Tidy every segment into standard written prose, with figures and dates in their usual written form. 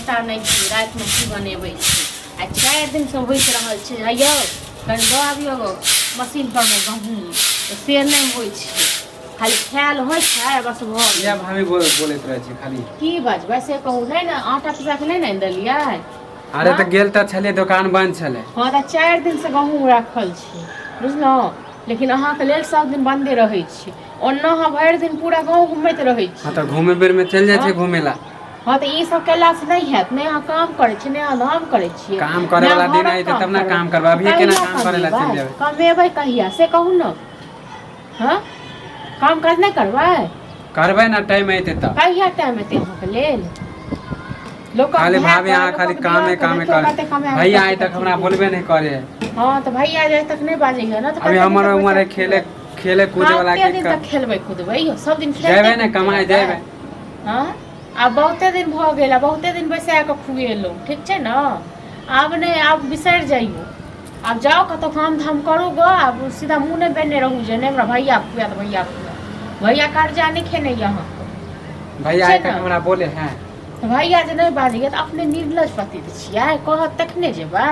पता नहि छै रातिमे की बनेबै छी। आ 4 दिनसँ होइत रहल छै, हैयौ कनि दऽ आबियौ गो मशीन परमे गहूँम, तऽ से नहि होइ छै। खाली खायल होइ छै, बस भऽ गेल। किया भाभी बोलैत रहै छी खाली? की बजबै से कहू? नहि ने आटा पिसा कऽ नहि ने आनि देलियै? अरे तऽ गेल तऽ छलियै, दोकान बंद छलै। हँ, तऽ 4 दिनसँ गहूँम राखल छै, बुझलहुँ? लेकिन अहाँके लेल सब दिन बन्दे रहै छै। ओना अहाँ भरि दिन पूरा गाँव घुमैत रहै छी। हँ, तऽ घूमे बेर में चलि जाइ छै घूमे ला। हँ, तऽ ई सब केलासँ नहि हैत। नहि अहाँ काम करै छियै, नहि अहाँ धाम करै छियै। काम करे वाला दिन अयतै तब ने काम करबै। अभिये केना काम करे ला चलि जेबै? कमेबै कहिया से कहू ने? हँ, काम काज नहि करबै? करबै ने, टाइम अयतै तऽ। कहिया टाइम एतै अहाँके लेल? लोक खाली भाभी अहाँ खाली कामे कामे करे। भैया आइ तक हमरा बोलबे नहि करे। हँ, तऽ भैया आइ तक नहि बाजैया ने तऽ अभी हमर उमर है खेले खेले कूदे वाला। कते के दिन तक खेलबै कूदबै यौ? सब दिन खेलते जेबै ने कूदते कमाइ रहबै? जेबै। हँ, आब बहुते दिन भऽ गेल आ बहुते दिन बैसा कऽ खुएलहुँ, ठीक छै ने? आब नहि, आब बिसरि जइयौ। आब जाउ, कतहु काम धाम करू गऽ। आब सीधा मुँह नहि बेने रहू जे नहि हमरा भैया खुआएत, भैया खुआएत। भैया कर्जा नहि खेने यऽ अहाँके। भैया छै आइ तक ने? हमरा बोले हैं? तऽ भैया जे नहि बाजैया तऽ अपने निर्लज पति छियै, कहत तखने जेबै?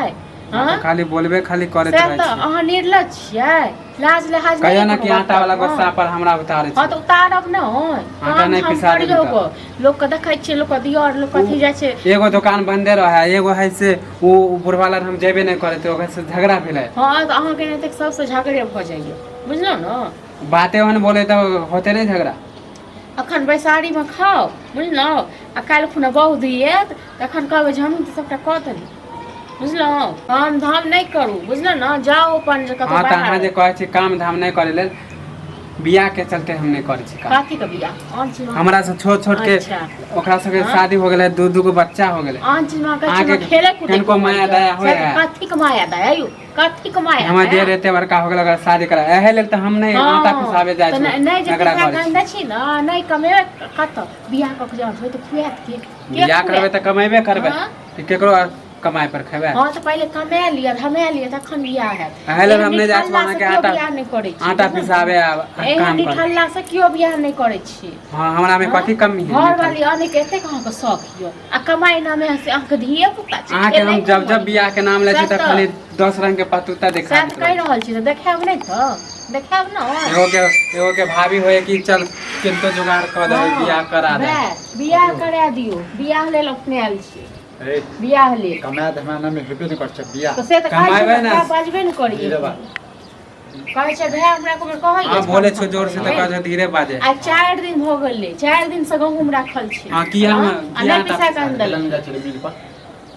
हँ। खाली बोलबे खाली करैत सएह रहै तऽ छियै। अहाँ निर्लज छियै, लाज लिहाज कहियो नहि ने कोनो कि आटा वाला बात। गुस्सा पर हमरा उतारै हँ, छै। तऽ उतारब ने। आटा काम नहि धाम पिसा देबै करियौ तऽ। गो। लोकके देखै छियै, लोकके दियर लोक अथी जाइ छै। एगो दोकान बंदे रहे है, एगो है से ओ बुढ़वा लग हम जेबे नहि करे, तऽ ओकरा से झगड़ा भेलै। हँ, तऽ अहाँके एनाहिते सबसँ झगड़े भऽ जाइए, बुझलहुँ ने? बाते ओहन बोले तऽ होते नहि झगड़ा? अखन बैसारीमे खाउ, बुझलहुँ? आ काल्हि खुना बहु दिएत तखन कहबै जे हमहूँ तऽ सबटा कऽ देली, बुझलहुँ? काम धाम नहि करू, बुझलहुँ ने? जाउ अपन जे कतहु हँ, तऽ अहाँ बाहर। जे कहै छी काम धाम नहि करे लेल, बियाह के चलते हम नहि करै छी काम। कथी के बियाह? आन चीज हमरा से छोट छोट के ओकरा सबके शादी हो गेलै, दू दू गो बच्चा हो गेलै। आन चीज में कहै अहाँके छी खेले कूदे। कनिको माया दया होइ है? कथी के माया दया यौ? कथी के माया हमर दया? देर एते बड़का हो गेल, ओकरा शादी करा एहे लेल तऽ हम नहि आटा पिसाबे जाइ तऽ छी, नहि नहि जे झगड़ा पिसा करै छी। गंदा छी ने, नहि कमेबै कतऽ? बियाह कऽ के जहन होय तऽ खुआएत के? के बियाह करबै खुआएत? तऽ कमेबे करबै। हँ? कि केकरो कमाइ पर खेबै? हँ, तऽ पहिले कमा लिअ, धमा लिअ, तखन बियाह हैत। एहि लेल एहन हम नहि जाइ छी निठल्ला से अहाँके केओ आटा बियाह नहि करै छै, आटा बुझलहुँ ने? पिसाबे आब आ एहन काम करे। निठल्ला से केओ बियाह नहि करै छै। हँ, हमरा मे कथी कमी है? घर वाली अनेक एतेक अहाँके शौक यऽ आ कमाइ नामे से अहाँके धिये पुता छै। अहाँके हम खेलै जब जब घुमै। बियाह के नाम लै छी सएह तऽ तऽ। खाली 10 रंग के पतुता देखा सएह तऽ दैत कहि रहै। रहल छी, तऽ देखायब नहि तऽ देखायब ने। एगो के भाभी होए कि चल किनको जुगाड़ कऽ दे, बियाह करा दे। वएह, बियाह करा दियौ। बियाह लेल अपने आयल छी। ए, बियाह लेल। कमाए धमाए में हेबे नहि करै छै बियाह। तऽ से तऽ कहै कमेबै छै ने। ने, बाजबे ने करियै। धीरे बाज। कहै छै भाय हमरा को बेर कहै। हाँ, बोले छो जोर से तऽ कहै छो धीरे बाजे। आ 4 दिन भऽ गेलै, 4 दिन से गहूँम राखल छै। हाँ, किया हाँ, आ किया नहि पिसा कऽ आनि देलक। लग जाइ छै मिल पर।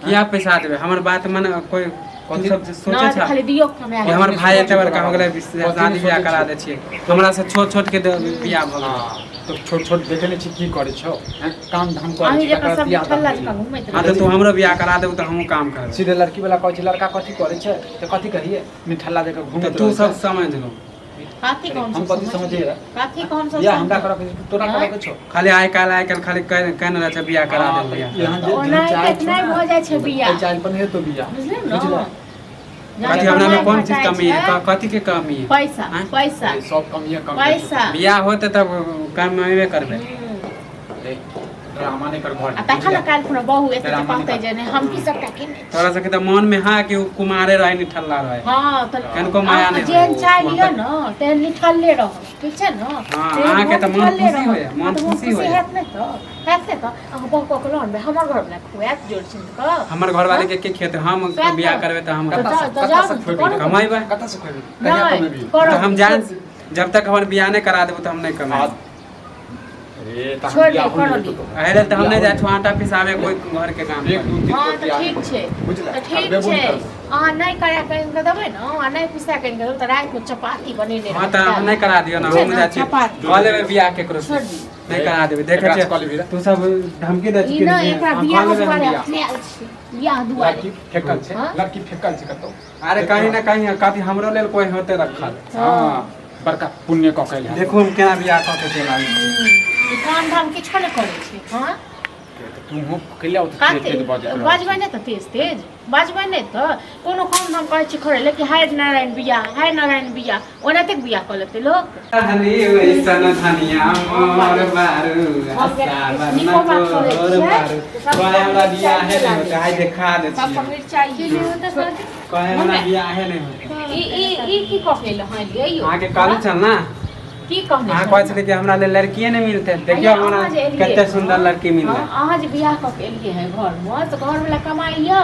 किया पैसा देबै? हमर बात मन कोई तू कथी? सब जे सोचे नहि तऽ छ खाली दियौ कमाए। कि हमर भाई एते बड़का हो गेलै, कथी शादी बियाह सोचै करा छियै? दै छियै। हमरा से छोट छोट के बियाह भऽ गेलै। हाँ, तऽ छोट छोट देखे नहि छी की करै छौ? हैं? काम धाम करै अहीं छै जकाँ तकर सब बियाह ठल्ला दान जकाँ घुमैत हाँ, रहै। तऽ तू हमरो बियाह करा देबू तऽ हमहूँ काम करबै। सीधे लड़की वाला कहै छै लड़का कथी करै छै, तऽ कथी कहिए? निठल्ला जकाँ तऽ घूमैत तू रहै सब छै। समझ लो। कथी के हम हम सब कथी समझियै? समझियै रे? कथी के हम सब बियाह हमरा समझियै? करऽ के छै, तोरा आँय? करऽ के छौ? खाली आइ काल्हि आइ काल्हि खाली कहने रहै छै बियाह करा हाँ, देब, तऽ बियाह। यहाँ तऽ जे जेहन ओनाहिते चाहै छौ नहि ने, भऽ जाइ छै बियाह। एहि चालि पर नहि हेतौ बियाह। बुझलियै ने? बुझले? कथी हमरा में कोन चीज कमी है? कथी के कमी है? पैसा। आँय? पैसा। ए, सब कमिए कम छै। पैसा। बियाह होते तब कमेबे करबै। ए, ड्रामा नहि कर घर। आ तखन ने काल्हि खुना बहु एतै तऽ ड्रामा कहतै नहि जे नहि हम की सबटा केने छी। तोरा सबके तऽ मन में हाँ कि उ कुमारे रहे, निठल्ला रहे। हँ, तऽ कनिको माया अहाँ नहि जेहन होय। चाहि लिअ ने तेहन निठल्ले रहब, ठीक छै ने? हँ, तेहन अहाँके तऽ मन निठल्ले खुशी रहब। होइए, मन हँ, तऽ खुशी होइए। हैत नहि तऽ हैत नहि तऽ अहाँ बहु कऽ के लऽ अनबै, हमर घरवला खुआएत जोर चिन्त कऽ? हमर घरवाली के के खेत? हम सएह बियाह तऽ। करबै तऽ हम तऽ कतऽ से तऽ कतऽ जाउ से ने, खुएबही? करू। कमेबै। कतऽ से खुएबही? कहिया नहि कमेबही? करब। तऽ हम जान जब तक हमर बियाह नहि करा देबो तऽ हम नहि हाँ, कमेबै। रे तहन छोड़ि बियाह दियौ, हो करऽ नहि दियौ। हेतौ। एहि लेल तऽ हम बियाह नहि हो जाइ छौ आटा पिसाबे कोइ घर के काम एक पर। दू तीन हँ, गो तऽ बियाह ठीक छै। बुझले? तऽ ठीक करबेबो छै। नहि करबो। अहाँ नहि करा कऽ आनि कऽ देबै ने आ नहि पिसा कऽ आनि कऽ देबै तऽ रातिमे चपाती बनेने हँ, तऽ अहाँ नहि करा दियौ ने। छै हम ने, जाइ छी चपाती। कऽ लेबै बियाह केकरो से। छोड़ि दियौ। नहि करा देबै, देखै एकरा से छियै। कऽ लेबही रे। तू सब धमकी दै ई छी। नहि, एकरा हँ, कऽ बियाह लेबै हम दुआरे बियाह। अपने आयल छी, बियाह दुआरे। लड़की फेकल छै। हाँ? लड़की फेकल छै कतौ। अरे कहीं ना कहीं कथी हमरो लेल कोई होते रखल। हाँ, बड़का पुण्य कऽ के एलहन। देखू हम केना बियाह कऽ के चलि आबी। ई काम धाम किछो नहि करै छै। हँ। तऽ तू कैला ओते तेज तेज बजैत रहै बजबै नहि तऽ तेज तेज बजबै नहि तऽ कोनो काम धाम करै छी खड़े लेकिन हाय नारायण बियाह हाय नारायण बियाह ओनाहिते बियाह कऽ लेतै लोक। धनी वैसन धनिया मोर बारू आशा नीको बात करै तोर छियै, बारू सब कहे हमरा बियाहे नहि मिरचाइ होतै, आइ देखा दै सबके छियै। मिरचाइ की नहीं होता शादी? कहे हमरा बियाहे नहि होतै। ई ई ई की कऽ के एलहुँ हँ लियै यौ? अहाँके कहले छल ना? की कहने अहाँ छल? कहै छलै कि हमरा लेल लड़किए नहि मिलतै, देखियौ अहाँ हमरा जे एलियै कते हँ, सुन्दर लड़की मिललै। हँ, अहाँ जे बियाह कऽ के एलियै हँ घरमे तऽ घरवला कमाइया?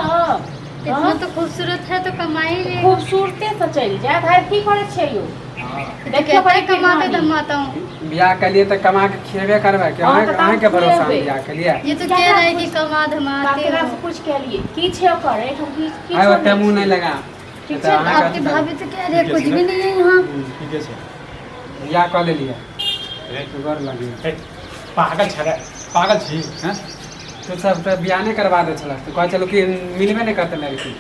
इतना तो खूबसूरत है तो कमाई ले। खूबसूरते से चलि जायत। हाय की करै छियै यौ? देखियौ कहते बड़ी कमाते किरदानी। धमाता हूँ। बियाह केलिए तऽ कमा के खिएबे करबै कि हाँ, अहाँ तऽ अहाँके भरोसा खुएबै। बियाह केलिए? ये तो कह रहा है कि कमा धमाते ककरा हो। से पूछ के एलियै की छै ओकर एहिठाम की आइ किछो ओते मुँह नहि नहि छै। लगा। ठीक तऽ छै। अहाँके आपकी भाभी तो कह रही है कुछ भी नहीं है यहाँ। ठीके छै। बियाह कऽ लेलिए रे, गोर लगिए। हे, पागल छै रे, पागल छी हैं? तू सब तऽ बियाह नहि करबा दै छलक तऽ कहै छलहुँ कि मिलबे नहि करतै लड़की।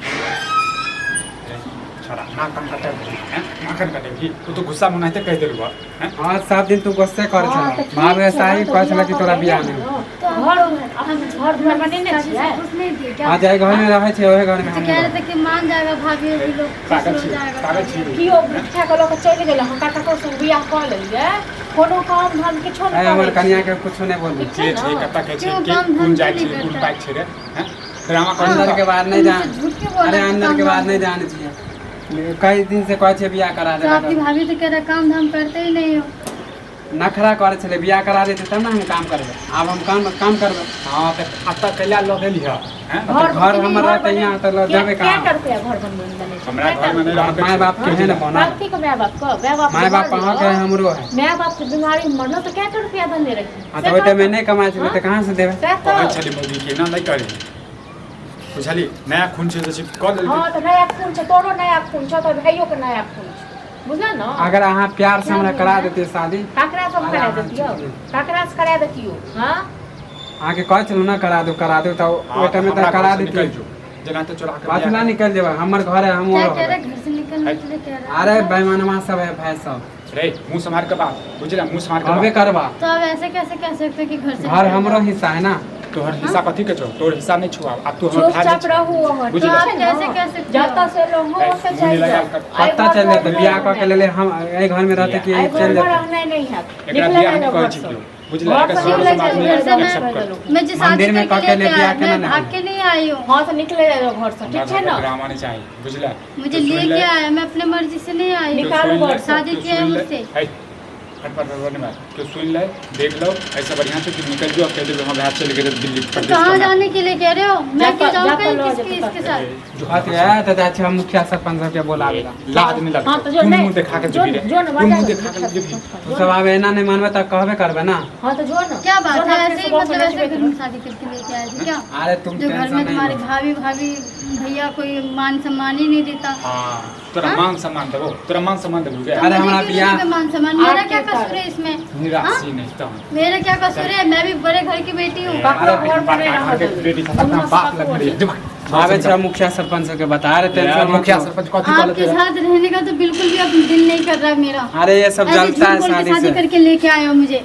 रे, छोड़ा नाक कान कटेबही हैं? नाक कान कटेबही? तू तो गुस्सा में ओनाहिते कहि देलhu हैं। हाँ, सब दिन तू गुस्से करै हाँ, तऽ छलह। ठीक बाप रे छै, साहिब तऽ कहै छलक कि बियाह तोरा कऽ बियाह के नहि एलियै होतौ। तो घर अपन घर दुआर बनेने शादी से छियै? खुश नहीं थे क्या? हाँ, जाहि घरमे रहै छै ओहे घरमे तो हम कह रहे थे कि मान जाएगा भाभी अभी लोग खुश पागल हो छी जाएगा पागल शादी। छी। की ओ उठा कऽ लऽ कऽ चलि गेलै हम ककरो संग बियाह कऽ लेलियै कोनो काम धाम किछो आइ नहि हमर करै कनिया छियै। के कुछो नहि बोलू। ठीक के छै छै ने? कतऽ के छै क्यों के काम धाम कोन जाति क्यों छै नहीं कोन करता? पाइक छै रे हैं? ड्रामा कर अंदर के बात नहीं जान। तुमसे झूठ क्यों बोला अरे कि अंदर काम के बात धाम? नहीं जाने चाहिए, कई दिन से कहै छै बियाह करा तो आपकी दे। भाभी तो कह रहा काम धाम करते ही नहीं हो। नखरा करै छलै, बियाह करा देतै तब ने हम काम करबै। आब हम काम काम करबै। हाँ तऽ अतऽ कैला लऽ गेली हँ हैं? तऽ घर हमर रहतै यहाँ तऽ लऽ जेबै कहाँ? कहाँ? कए रुपया घर बनबै बनै छै? हमरा घरमे नहि रहबै। माय बाप के है ने बनल। कथी के माय बाप के? माय बाप माय बाप अहाँके है, हमरो है। माय बाप के बीमारी में मरलो तऽ कए रुपया देने रही? हाँ तऽ ओहि टाइममे नहि कमाइ छलै तऽ कहाँ से देबै? सएह कहै तऽ छली मौगी के एना नहि करी बुझली, नया खून छै तऽ कऽ लेलकै। हाँ तऽ नया खून छै, तोरो नया खून छौ, तोर भाइयो के नया खून छै, बुझल ने? अगर अहाँ प्यार से हमरा करा देतियै शादी। ककरा सब करा देतियौ? ककरा से करा देतियौ? हाँ अहाँके कहै छलहुँ ने करा दू करा दू, तऽ हाँ, ओहि टाइममे हमरा तऽ करा घरसँ निकलि देतियै। जो जेना तऽ चोरा के कथी ला निकलि जेबै? हमर घर है, हम क्या कह रहबै। रहे घर से निकलने के लिए कह रहा? अरे बेईमानवा सब है भाई सब। रे मुँह सम्हार के बात बुझला, मुँह सम्हार के कहबे बात। करबा। तो आप ऐसे कैसे कह सकते हो कि घर से घर निकल हमरो जाओ? हिस्सा है ना। तोहर हिस्सा कथी के छौ? तोहर हिस्सा नहि छौ आब तू हमर भाय चुपचाप नहि छौ। रहू अहाँ। बुझलियै? ठीक आप छै ने? कैसे कह सकते हो? जतऽ से रहू ऐ, ओतऽ मुँह चलि लगायल जाउ। कर। आइ कतऽ घर चलि जेतै? दुआर बियाह कऽ के नहि। लेले हम एहि घरमे रहतै कि आइ चलि घर जेतै? रहनाइ नहि हैत। एकरा निकलै बियाह नहि नहि कहै घर छी सँ। केओ बुझला, घर एकर सँ सर निकलै समाज जाउ, नहि घर सँ एक्सेप्ट करतौ। मैं जो शादी मंदिर में करके कह के ले लेके बियाह आया केना मैं नहि भाग के नहीं आई हूँ। हाँ तऽ निकलै जाउ घर सँ, हमरा ठीक छै घरके ने? ड्रामा नहीं चाही बुझला। मुझे तू सुनि लेके ले। आया, मैं अपने मर्जी से नहीं आई तू हूँ। निकालू सुनि ले, घर सँ। शादी तू किया है सुनि ले। मुझसे। है, फटफट फटफट नहीं बात। तू सुनि ले देख लो, ऐसा बढ़िया से कि निकल जो कह देबे हम भाई चल गेल दिल्ली तो परदेश कहाँ कमाए। जाने के लिए कह रहे हो? मैं जाता- क्यों जाऊँ जाता कहीं लो किसके जाता। इसके साथ? जो कथी है तऽ जाइ छी हम मुखिया सरपंच सबके बोलाबै ला। लाज नहीं हाँ लगतो तऽ जो कोन नहि मुँह देखा के जो जेबी रे? जो ने कोन मुँह बजा देखा के जेबी? तू सब आब एना नहि मानबै तऽ कहबे करबै ना। हाँ तऽ जो ने क्या बात जो ने है, अपने ऐसे ही सुबह मतलब में ऐसे नचबे घर में शादी करके लेके आए थे क्या? अरे तुम जो घर टेंशन में नहीं तुम्हारे लो। भाभी भाभी भैया कोई मान सम्मान ही नहीं देता। हाँ तोरा मान सम्मान देबो, तोरा मान सम्मान देबो तो अरे मुझे हमारा क्यों बियाह- नहीं मान सम्मान? मेरा आप क्या क्या कसूर है इसमें? निराशी नहीं तो मेरा क्या कसूर है? मैं भी बड़े घर की बेटी हूँ। ककरो अरे घर में नहि बड़का घर के रहऽ बेटी देबै। अपना बाप लग रही है आबै छै मुखिया सरपंच सबके बता रहे टेंशन मत मुखिया लो। सरपंच कथी आपके कहलकै? साथ रहने का तो बिल्कुल भी अब दिल नहीं कर रहा मेरा। अरे ये सब ऐसे जलता झूठ है बोल के शादी शादी से। करके लेके आए हो मुझे।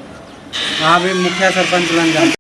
हाँ भी मुखिया सरपंच बन जा।